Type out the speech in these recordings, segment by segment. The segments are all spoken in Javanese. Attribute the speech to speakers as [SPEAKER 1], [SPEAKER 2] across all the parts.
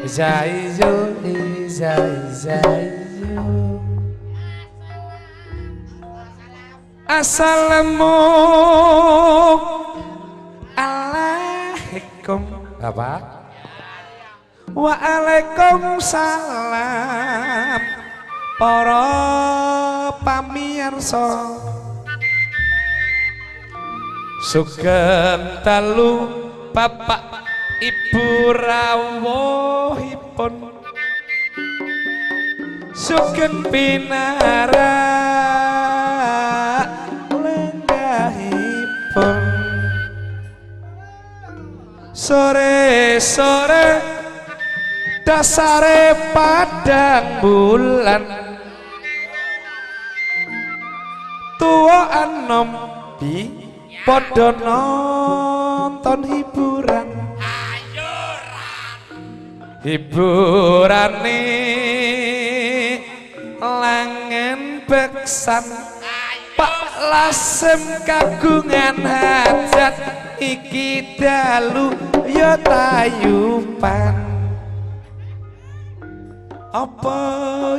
[SPEAKER 1] Zaizo zaizo. Assalamualaikum. Apa? Waalaikumsalam para pamirsa. Sugeng dalu Bapak Ibu rawuhipun. Sugeng pinarak lenggahipun. Sore-sore dasare padang bulan, tuwa anom bi padha nonton hiburan. Hiburane langen beksan. Pak Lasem kagungan hajat iki dalu ya tayupan. Apa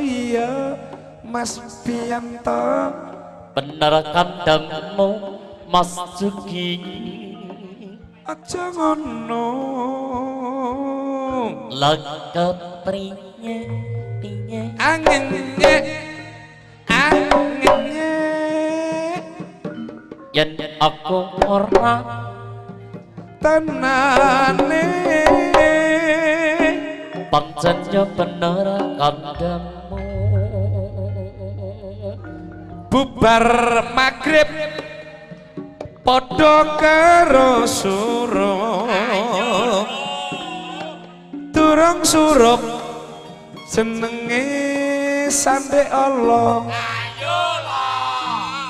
[SPEAKER 1] iya Mas Biyanto?
[SPEAKER 2] Bener kandangmu Mas Juki.
[SPEAKER 1] Aja ngono.
[SPEAKER 2] Lah kepriye piye?
[SPEAKER 1] Anginnya anginnya
[SPEAKER 2] yen aku ora
[SPEAKER 1] tenane.
[SPEAKER 2] Pancen yo bener kandangmu.
[SPEAKER 1] Bubar magrib padha karo surup. Durung surup senenge sandek Allah.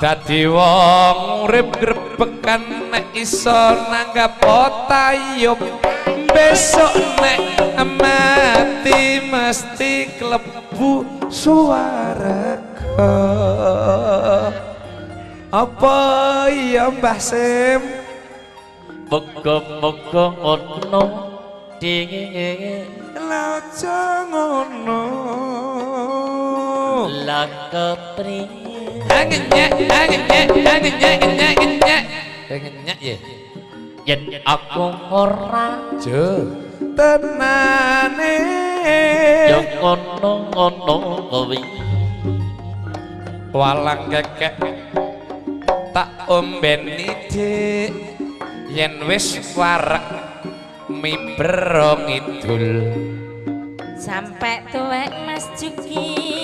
[SPEAKER 1] Dadi wong urip grebekan nek iso nanggap tayub. Besok nek mati mesti klebu swarga. Apa iya Mbah Sim?
[SPEAKER 2] Muga-muga ngono dhewe.
[SPEAKER 1] Lah aja ngono.
[SPEAKER 2] Lah kepriye?
[SPEAKER 1] Angenyek angenyek angenyek angenyek angenyek ye.
[SPEAKER 2] Yen aku ora
[SPEAKER 1] jo tenane
[SPEAKER 2] ya ngono-ngono kuwi.
[SPEAKER 1] Walang kekek tak ombeni dik yen wis wareg miber ngidul.
[SPEAKER 3] Sampai tuwek Mas Juki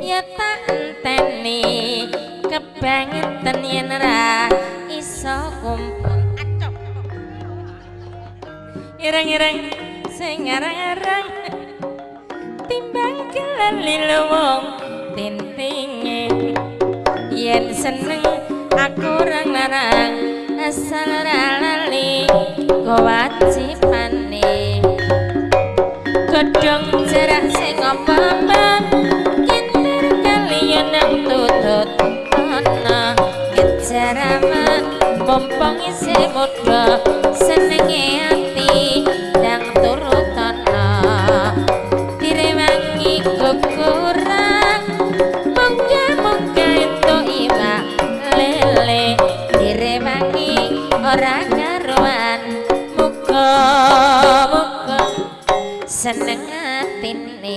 [SPEAKER 3] ya tak enteni kebangetan yen ra iso kumpul. Ireng-ireng sing arang-arang timbang kelali luwung tintinge. Yen seneng aku ora nglarang asal ora lali kewajibane. Godhong jarak sing apa-apa kintir kaliyan nang tutut ana kejaraman mumpung isih muda senenge ati ndang turutana. Direwangi kukurang mongga-mongga entuk iwak lele. Direwangi ora karuan muga-muga seneng atine.